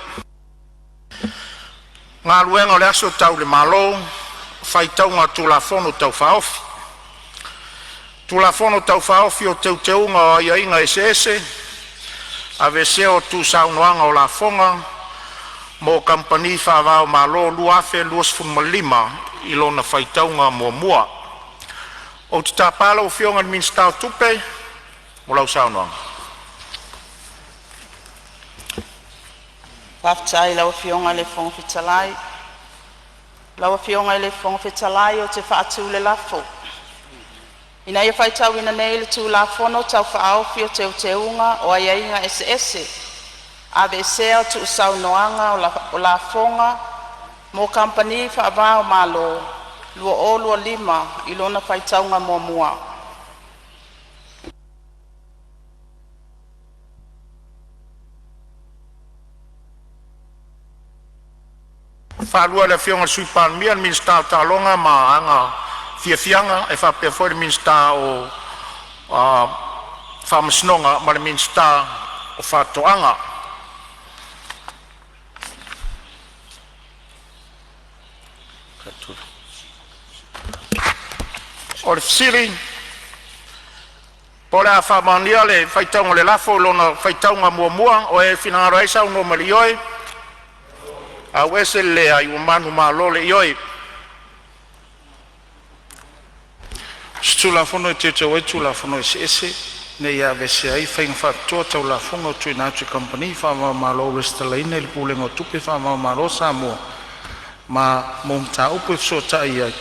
A: Galuega o le Aso Tau le Malo, Faitauga o Tulafono Tau Faaofi. Tulafono Tau Faaofi o Teuteuga o Aiaiga Eseese (Aveesea o Tuusaunoaga o Lafoga mo Kamupani Faava-o-Malo) 2025 i lona faitauga muamua. Ou te tapa lau Afioga i le Minisita o Tupe mo lau saunoaga.
D: Faafetai i lau Afioga i le Fofoga Fetalai. Lau Afioga i le Fofoga Fetalai ou te faatu le lafo, Ina ia faitauina nei le Tulafono Tau Faaofi o Teuteuga o Aiaiga Eseese (Aveesea o Tuusaunoaga o Lafoga mo Kamupani Faava-o-Malo) 2025 i lona faitauga muamua.
A: Faafetai i lau Afioga i le Sui Palemia, le Minisita o Taaloga ma Aga Fiafiaga ae faapea foi le Minisita o Faamasinoga ma le Minisita o Faatoaga. O le a faamaonia le faitauga o le lafo i lona faitauga muamua, o e finagalo ai saunoa mai i le ioe, auese le leai, ua manumalo le ioe. Tulafono e Teuteu ai Tulafono Eseese ina ia aveesea ai faiga faapitoa tau lafoga tuuina atu i kamupani faava-o-Malo resitalaina i le Pulega o Tupe Faavaomalo a Samoa ma mo mataupu e fesootai ai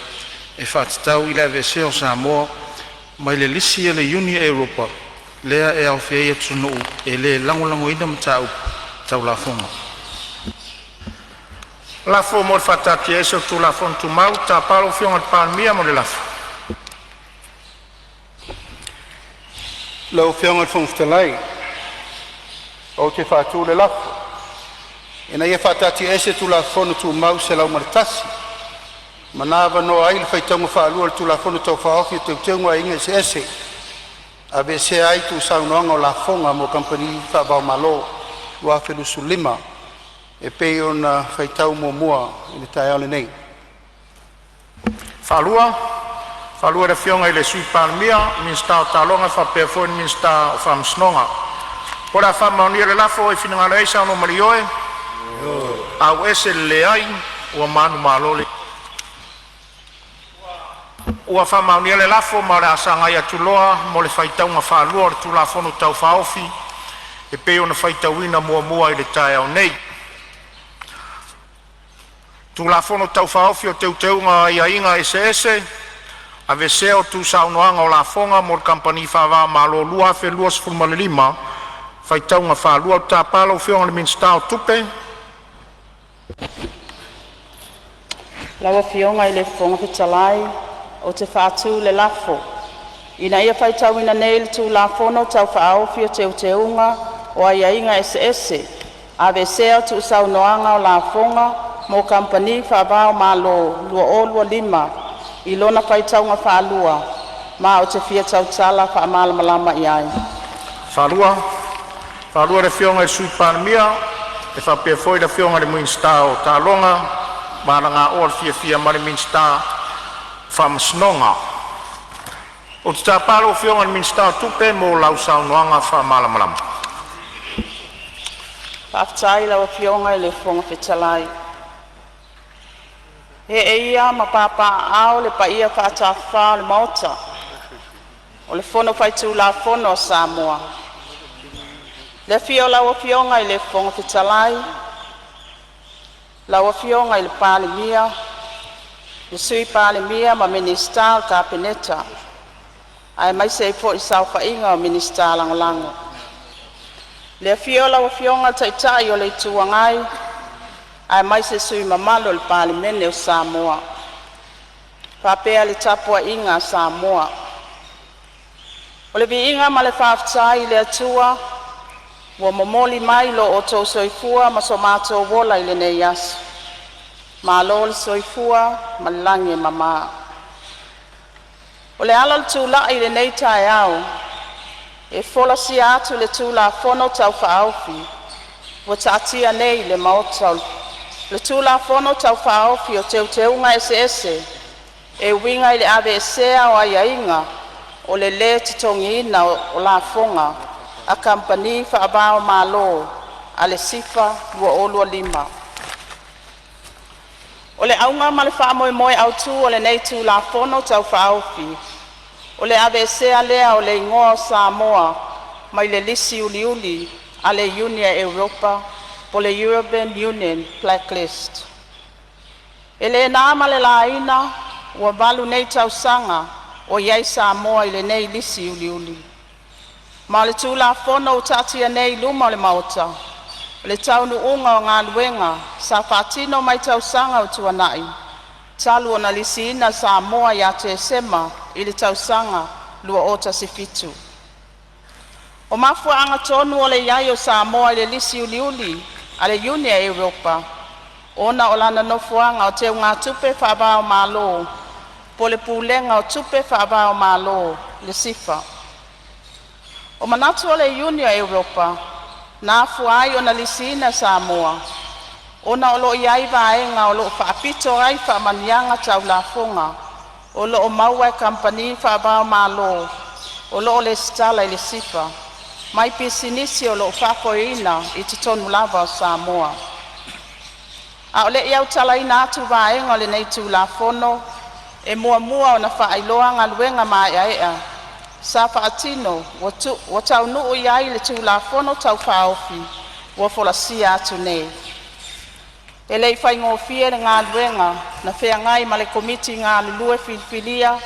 A: e faatatau i le aveesea o Samoa mai le lisi a le Iuni a Europa lea e aofia ai atunuu e le lagolagoina mataupu tau lafoga. Lafo mo le faataatiaese o Tulafono Tumau. Tapa lau Afioga i le Palemia mo le lafo.
B: Lau Afioga i le Fofoga Fetalai ou te faatu le lafo, Ina ia faataatiaese Tulafono Tumau 101 ma na avanoa ai le faitauga faalua o le Tulafono Tau Faaofi o Teuteuga o Aiaiga Eseese Aveesea ai Tuusaunoaga o Lafoga mo Kamupani Faavaomalo 2025 e pei ona faitauina muamua i le taeao lenei.
E: Faalua i le Afioga i le Sui Palemia, Minisita o Taaloga faapea foi le Minisita o Faamasinoga. O le a faamaonia le lafo, e finagalo ai saunoa ma le ioe, auese le leai, ua manumalo le Ua faamaonia le lafo ma o le a sagai atu loa mo le faitauga faalua o le Tulafono Tau Faaofi e pei ona faitauina muamua i le taeao nei. Tulafono Tau Faaofi o Teuteuga o Aiaiga Eseese (Aveesea o Tuusaunoaga o Lafoga mo Kamupani Faava-o-Malo 2025) – Faitauga Faalua. Ou te tapa lau Afioga i le Minisita o Tupe.
D: Lau Afioga i le Fofoga Fetalai ou te faatu le lafo, Ina ia faitauina nei le Tulafono Tau Faaofi o Teuteuga o Aiaiga Eseese (Aveesea o Tuusaunoaga o Lafoga mo Kamupani Faava-o-Malo 2025) i lona faitauga faalua, ma ou te fia tautala faamalamalama i ai.
E: Faalua le Afioga i le Sui Palemia e faapea foi le Afioga i le Minisita o Taaloga ma Alagaoa le Fiafia ma le Minisita o Faamasinoga. Ou te tapa lau Afioga i le Minisita o Tupe mo lau saunoaga faamalamalama.
D: Faafetai i lau Afioga i le Fofoga Fetalai. Ee ia ma papaaao le paia faatafafa o le Maota o le Fono Faitulafono a Samoa, i le afio o lau Afioga i le Fofoga Fetalai, lau Afioga i le Palemia, le Sui Palemia ma Minisita o le Kapeneta aemaise ai foi le saofaiga o Minisita Lagolago. Le afio o lau Afioga i le Taitai o le Itu Agai aemaise sui usufono mamalu o le Palemene o Samoa, faapea le tapuaiga a Samoa. O le viiga ma le faafetai i le Atua ua momoli mai lo outou soifua ma so matou ola i lenei aso, malo le soifua ma le lagi e mama. O le ala o le tulai i lenei taeao e folasia atu le Tulafono Tau Faaofi ua taatia nei i le Maota, o le Tulafono Tau Faaofi o Teuteuga Eseese e uiga i le aveesea o aiaiga o le lē totogiina o lafoga a kamupani faava-o-Malo a le SIFA 2025. O le auga ma le faamoemoe autu o lenei Tulafono Tau Faaofi, o le aveesea lea o le igoa o Samoa mai le lisi uliuli a le Iuni a Europa po o le European Union Black List. E le na ma le laina ua valu nei tausaga o i ai Samoa i lenei lisi uliuli, ma o le Tulafono ua taatia nei i luma o le Maota, o le taunuuga o galuega sa faatino mai tausaga ua tuanai talu ona lisiina Samoa ia Tesema i le tausaga 2017. O mafuaaga tonu o le i ai o Samoa i le lisi uliuli a le Iuni a Europa ona o lana nofoaga o teugatupe faava-o-Malo po o le Pulega o Tupe Faava-o-Malo le SIFA. O manatu o le Iuni a Europa na afua ai ona lisiina Samoa, ona o loo i ai vaega o loo faapito ai faamanuiaga tau lafoga o loo maua e kamupani faava-o-Malo o loo lesitala i le SIFA mai pisinisi o loo faafoeina i totonu lava o Samoa. A o lei autalaina atu vaega o lenei Tulafono, e muamua ona faailoa galuega maeaea sa faatino ua taunuu iai le Tulafono Tau Faaofi ua folasia atu nei. E le i faigofie le galuega na feagai ma le Komiti galulue filifilia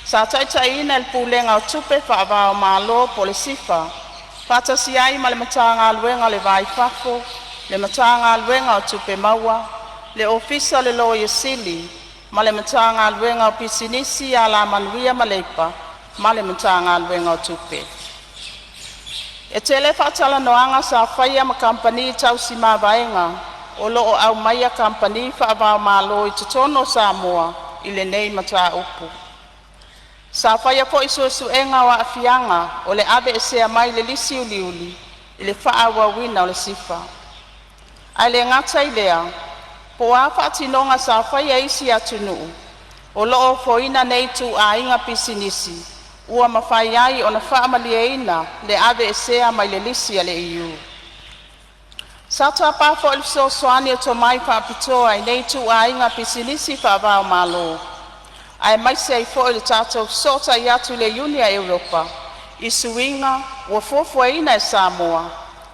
D: sa taitaiina e le Pulega o Tupe Faava-o-Malo poo le SIFA faatasi ai ma le Matagaluega o le Va i Fafo, le Matagaluega o Tupe Maua, le Ofisa o le Loia Sili ma le Matagaluega o Pisinisi, Alamanuia ma Leipa ma le Matagaluega o Tupe. E tele faatalanoaga sa faia ma kamupani tausi mavaega o loo aumaia kamupani faava-o-Malo i totonu o Samoa i lenei mataupu. Sa faia foi suesuega o aafiaga o le aveesea mai le lisi uliuli i le faaauauina o le SIFA. Ae le gata i lea, po o a faatinoga sa faia e isi atunuu o loo ofoina nei ituaiga pisinisi ua mafai ai ona faamalieina le aveesea mai le lisi a le EU. Sa tapa foi le fesoasoani o tomai faapitoa i nei ituaiga pisinisi faava-o-Malo, aemaise ai foi o le tatou fesootai atu i le Iuni a Europa i suiga ua fuafuaina e Samoa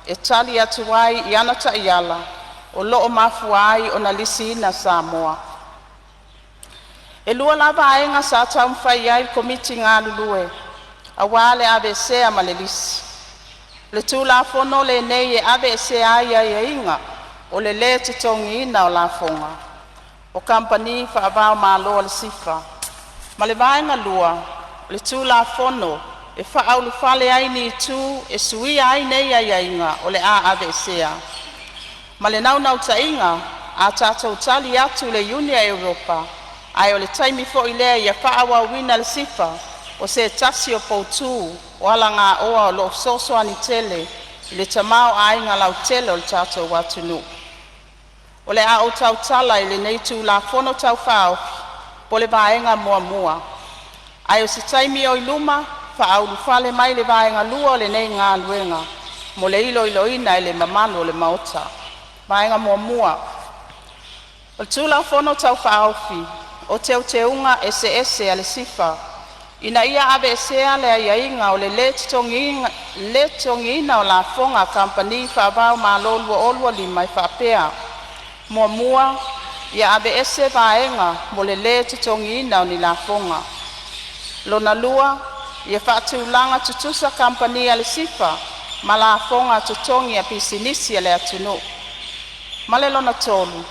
D: e tali atu ai i ana Taiala o loo mafua ai ona lisiina Samoa. E lua la vaega sa taumafai iai le Komiti galulue aua le aveesea ma le lisi: O le Tulafono lenei e aveesea ai aiaiga o le lē totogiina o lafoga o kamupani faava-o-Malo a le SIFA, ma le vaega lua, o le Tulafono e faaulufale ai ni itu e suia ai nei aiaiga o le a aveesea. Ma le naunautaiga a tatou tali atu i le Iuni a Europa ae o le taimi foi lea ia faaauauina le SIFA o se tasi o poutu o alagaoa o loo fesoasoani tele i le tamaoaiga lautele o le tatou atunuu. O le a ou tautala i lenei Tulafono Tau Faaofi mo le vaega muamua, ae o se taimi oi luma faaulufale mai le vaega lua o lenei galuega mo le iloiloina e le mamalu o le Maota. 1. O le Tulafono Tau Faaofi o Teuteuga Eseese a le SIFA ina ia aveesea le aiaiga o le lē totogiina o lafoga a kamupani faava-o-Malo 2025 e faapea: Muamua, ia aveese vaega mo le lē totogiina o ni lafoga. Lona lua, ia faatulaga tutusa kamupani a le SIFA ma lafoga totogi a pisinisi a le atunuu. Ma le lona tolu,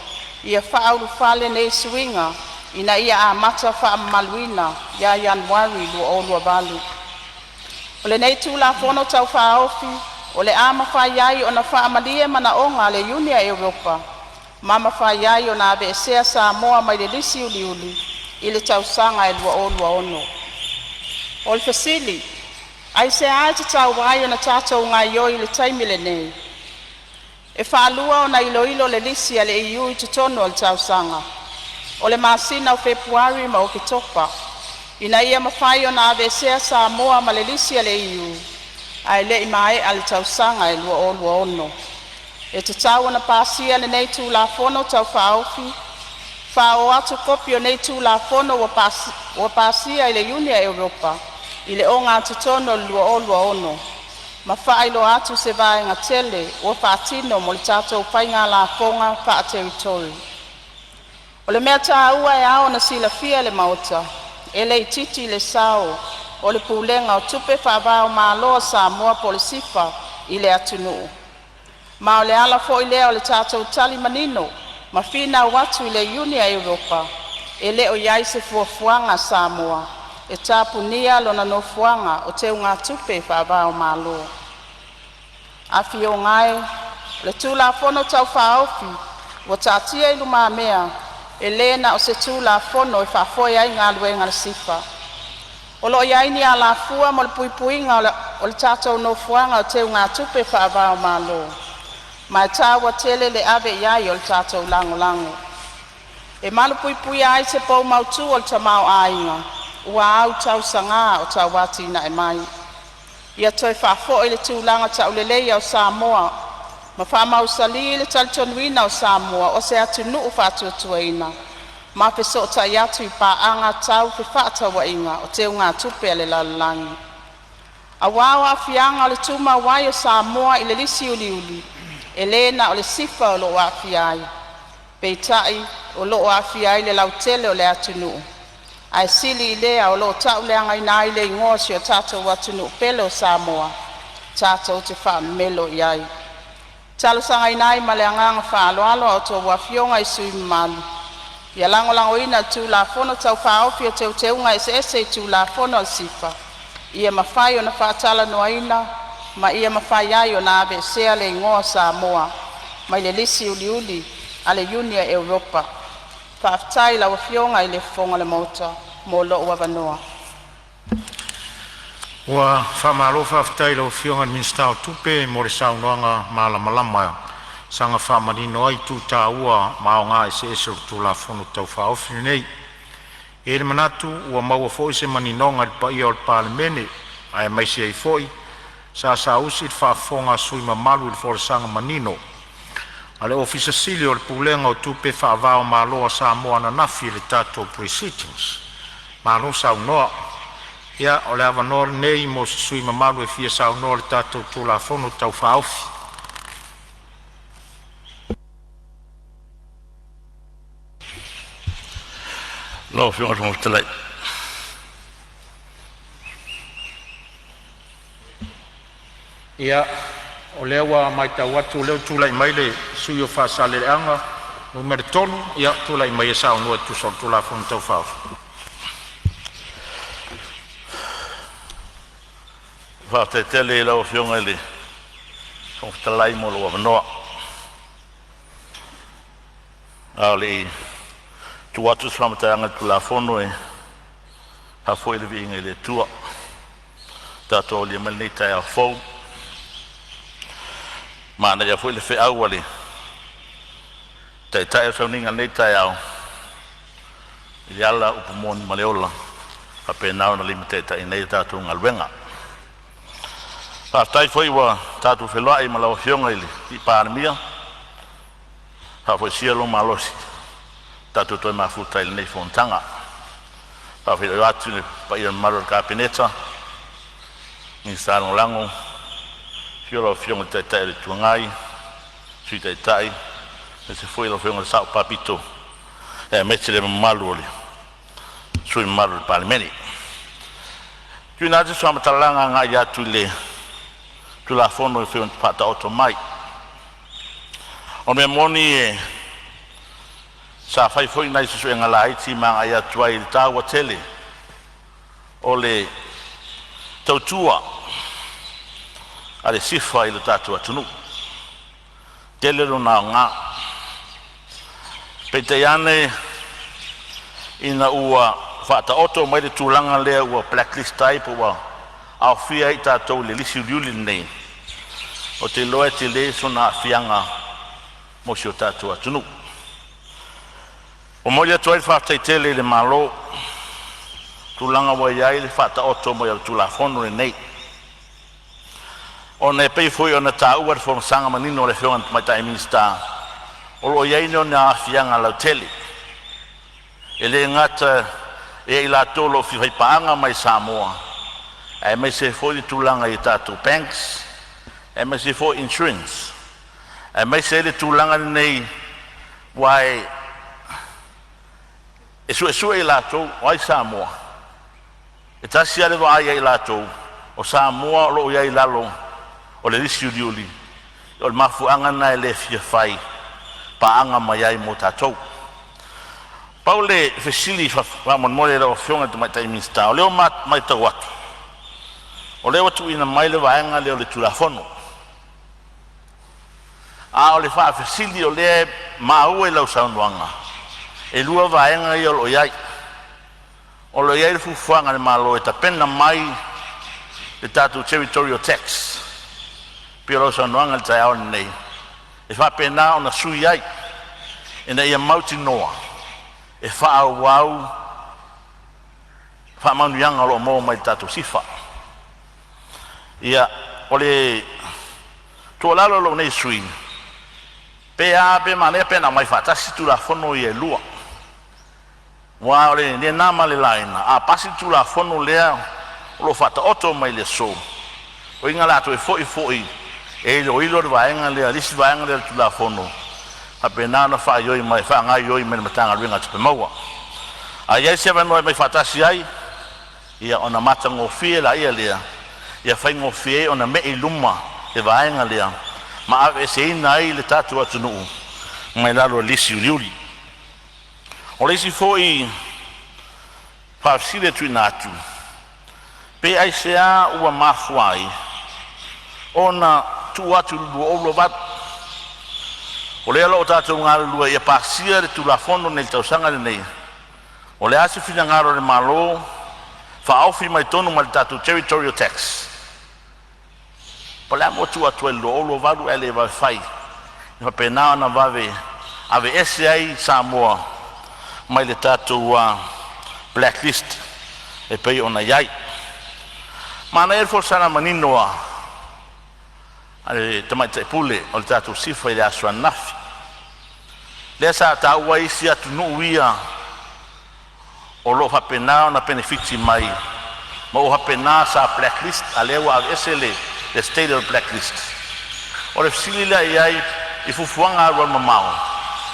D: ia faaulufale nei suiga ina ia amata faamamaluina ia Ianuari 2028. O lenei Tulafono Tau Faaofi o le a mafai ai ona faamalie manaoga a le Iuni a Europa ma mafai ai ona aveesea Samoa mai le lisi uliuli i le tausaga e 2026. O le fesili: Aisea e tatau ai ona tatou gaoioi i le taimi lenei? E faalua ona iloilo le lisi a le EU i totonu o le tausaga, o le masina o Fepuari ma Oketopa, ina ia mafai ona aveesea Samoa ma le lisi a le EU ae lei maea le tausaga e 2026. E tatau ona pasia lenei Tulafono Tau Faaofi. Faaoo atu kopi o nei Tulafono ua pasia e le Iuni a Europa i le ogatotonu o le 2026 ma faailoa atu se vaega tele ua faatino mo le tatou faiga lafoga faa-Territory. O le mea taua e ao ona silafia e le Maota, e le itiiti le sao o le Pulega o Tupe Faava-o-Malo a Samoa poo le SIFA i le atunuu, ma o le ala foi lea o le tatou tali manino ma finau atu i le Iuni a Europa e le o i ai se fuafuaga a Samoa e tapunia lona nofoaga o teugatupe faava-o-Malo. Afioga e, o le Tulafono Tau Faaofi ua taatia i lumamea e le na o se Tulafono e faafoe ai galuega a le SIFA. O loo iai ni alafua mo le puipuiga o le tatou nofoaga o teugatupe faava-o-Malo, ma e taua tele le ave iai o le tatou lagolago. E malupuipuia ai se pou mautu o le tamaoaiga ua autausaga o tauatinae mai. Ia toe faafoi le tulaga tauleleia o Samoa ma faamausali le talitonuina o Samoa o se atunuu faatuatuaina ma fesootai atu i paaga tau fefaatauaiga o teugatupe a le lalolagi. Auā o aafiaga o le tumau ai o Samoa i le lisi uliuli, e le na o le SIFA o loo aafia ai, peitai o loo aafia ai le lautele o le atunuu, ae sili i lea o loo tauleagaina ai le igoa o si o tatou atunuu pele o Samoa tatou te faamemelo iai. E talosagaina ai ma le agaga faaaloalo a outou Afioga i sui usufono mamalu ia lagolagoina le Tulafono Tau Faaofi o Teuteuga Eseese i Tulafono a le SIFA ia mafai ona faatalanoaina ma ia mafai ai ona aveesea le igoa o Samoa mai le lisi uliuli a le Iuni a Europa. Faafetai i lau Afioga i le Fofoga o le Maota mo lo'u avanoa.
E: Ua faamalo faafetai i lau Afioga i le Minisita o Tupe mo le saunoaga malamalama e saga faamanino ai itu taua ma aoga eseese o le Tulafono Tau Faaofi lenei. E i ai le manatu ua maua foi se maninoga i le paia o le Palemene, aemaise ai foi sa saausi le faafofoga a sui usufono mamalu i le folasaga manino a le Ofisa Sili o le Pulega o Tupe Faavaomalo a Samoa ananafi i le tatou Pre-sitting. Malo saunoa. Ia o le avanoa lenei mo se sui usufono mamalu e fia saunoa i le tatou Tulafono Tau Faaofi.
A: Lau Afioga i le Fofoga Fetalai.
E: Ia, o lea ua matau atu o lea ua tulai mai le sui usufono mo Faasaleleaga 3. Ia, tulai maia e saunoa e tusa o le Tulafono Tau Faaofi.
A: Faafetai tele i lau Afioga i le Fofoga Fetalai mo lou avanoa. A o le i tuu atu se faamatalaga i le Tulafono, e faafoi le viiga i le Atua ua tatou aulia mai lenei taeao fou. Ua manaia foi le feau a le Taitai o le sauniga i lenei taeao i le ala o upu moni ma le ola, e faapena ona limataitaiina ai a tatou galuega. Faafetai foi ua tatou feiloai ma lau Afioga i le Palemia, faafoisia lou malosi tatou toe mafuta ai i lenei fonotaga. E faafeiloai atu i le paia ma le mamalu o le Kapeneta, Minisita Lagolago, afio lau Afioga i le Taitai o le Itu Agai, Sui Taitai, aemaise foi lau Afioga i le Sao Faapito, aemaise le mamalu o sui usufono mamalu o le Palemene. Tuuina atu se faamatalaga agai atu i le Tulafono e pei ona faataoto mai. O le mea moni sa fai foi nai suesuega laiti ma agai atu ai i le taua tele o le tautua a le SIFA i le tatou atunuu, tele lona aoga. Peitai ane ina ua faataoto mai le tulaga lea ua blacklist ai po ua aofia ai tatou i le lisi uliuli lenei, ou te iloa e tele sona aafiaga mo si o tatou atunuu. E momoli atu ai le faafetai tele i le Malo i le tulaga ua i ai le faataoto mai o le Tulafono lenei, ona e pei foi ona taua i le folasaga manino a le Afioga i le Tamaitai Minisita, o lo o i ai lona aafiaga lautele. E le gata ia i latou o lo o fia faipaaga mai i Samoa, aemaise ai foi le tulaga i tatou banks, aemaise ai foi insurance, aemaise ai le tulaga lenei, aua e suesue i latou o ai Samoa, e tasi lava le vaai a i latou o Samoa o lo o i ai i lalo o le lisi uliuli. O le mafuaaga lena e le fia fai paaga mai ai mo tatou. Pau le fesili faamolemole i lau Afioga i le Tamaitai Minisita, o lea ua matau atu o lea ua tuuina mai le vaega lea o le Tulafono, a o le faafesili o lea e maua i lau saunoaga, e lua vaega ia o lo o i ai. O lo o i ai le fuafuaga a le Malo e tapena mai le tatou territorial tax pei o lau saunoaga i le taeao lenei, e faapena ona sui ai ina ia mautinoa e faaauau faamanuiaga o lo o maua mai i le tatou SIFA. Ia, o le tuualalo a lou nei sui usufono, pe a pe manaia pe ana aumai faatasi Tulafono ia e lua, aua o le na ma le laina a pasi le Tulafono lea o lo o faataoto mai i le aso, lona uiga o le a toe foi foi e iloilo le vaega lea, le isi vaega lea o le Tulafono e faapena ona faaioi mai faagaoioi mai e le Matagaluega o Tupe Maua. A i ai se avanoa e aumai faatasi ai, ia ona matagofie laia lea, ia faigofie ai ona mei i luma le vaega lea ma aveeseina ai le tatou atunuu mai lalo o le lisi uliuli. O le isi foi faafesili e tuuina atu, pe aisea ua mafua ai ona tuu atu i le 2028? O lea o lo o tatou galulue ia pasia le Tulafono lenei i le tausaga lenei. O le a se finagalo o le Malo
F: Faaofi mai totonu ma le tatou territorial tax. Po o le a mo tuu atu ai i le 2028 ae le vave fai, e faapena ona vave aveese ai Samoa mai le tatou blacklist e pei ona i ai. Manaia le folasaga manino a le Tamaitai Pule o le tatou SIFA i le aso ananafi, lea sa taua ai isi atunuu ia o lo o faapena ona penefiti mai ma ua faapena sa blacklist, a o lea ua aveese le state o le blacklist. O le fesili la i ai i fuafuaga alualumamao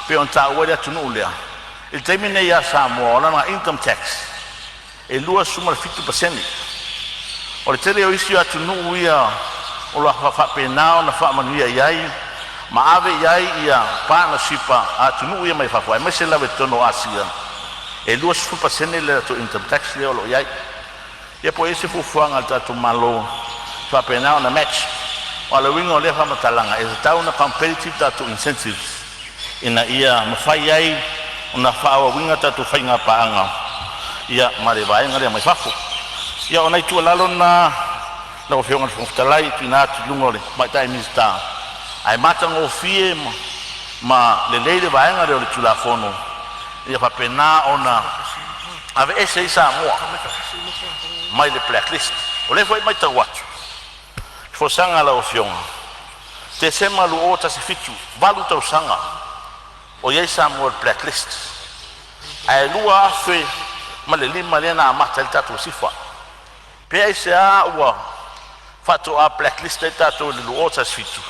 F: pei ona taua ai le atunuu lea i le taimi nei ia Samoa, o lana income tax e 27%. O le tele o isi atunuu ia o lo o faapena ona faamanuia i ai ma ave i ai ia partnership a atunuu ia mai fafo, aemaise lava i totonu o Asia, e 20% le latou income tax lea o lo o i ai. Ia po o i ai se fuafuaga a le tatou Malo e faapena ona match. O le uiga o lea faamatalaga, e tatau ona competitive tatou incentives ina ia mafai ai ona faaauauina tatou faiga paaga ia ma le vaega lea mai fafo. Ia, o nai tuualalo na lau Afioga i le Fofoga Fetalai, tuuina atu i luga o le Tamaitai Minisita, ae matagofie ma lelei le vaega lea o le Tulafono ia faapena ona aveese ai Samoa mai le blacklist. O lea foi e matau atu i folasaga a lau Afioga, Tesema 2017, 8 tausaga o i ai Samoa i le blacklist, ae 2005 lea na amata ai le tatou SIFA. Pe aisea ua faatoa blacklist ai tatou i le 2017?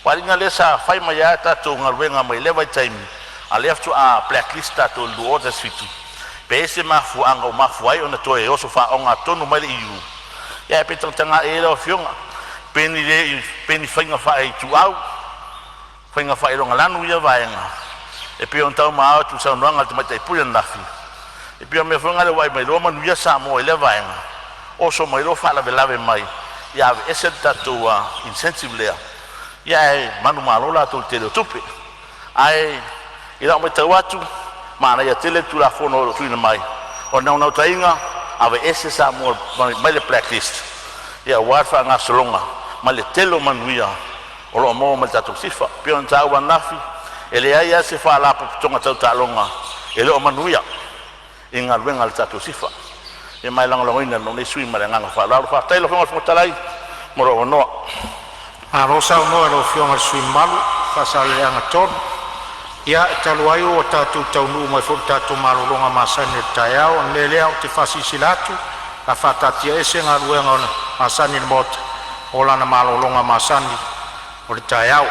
F: Faaaliga lea sa fai mai lava tatou galuega mai lea vaitaimi, a o lea faatoa blacklist tatou i le 2017. Pe ese mafuaaga ua mafua ai ona toe oso faaogatotonu mai le EU, ia ae pe tagatagai i ai lau Afioga, pe ni le pe ni faiga faaituau, faiga faailogalanu ia vaega e pei ona tau atu i le saunoaga a le Tamaitai Pule ananafi. E pei o mea foi na lea ua vaai mai loa manuia Samoa i lea vaega, oso mai loa faalavelave mai ia aveese le tatou incentive lea, ia ae manumalo latou i le tele o tupe. Ae i lau matau atu, manaia tele le Tulafono o lo o tuuina mai. O le naunautaiga, aveese Samoa mai le blacklist ia aua le faagasologa ma le tele o manuia o lo o maua mai le tatou SIFA. E pei ona taua ananafi, e leai lava se faalapotopotoga tau taaloga e le o manuia i galuega a le tatou SIFA. Ia ma e lagolagoina e lou nei sui usufono ma le agaga faaaloalo. Faafetai lau Afioga i le Fofoga Fetalai mo lou avanoa.
E: Malo saunoa i lau Afioga i le sui usufono mamalu mo Faasaleleaga 3. Ia, e talu ai ua tatou taunuu mai foi i le tatou malologa masani o le taeao, o le mea lea ou te faasilasila atu, o le a faataatiaese Galuega masani a le Maota mo lana malologa masani o le taeao.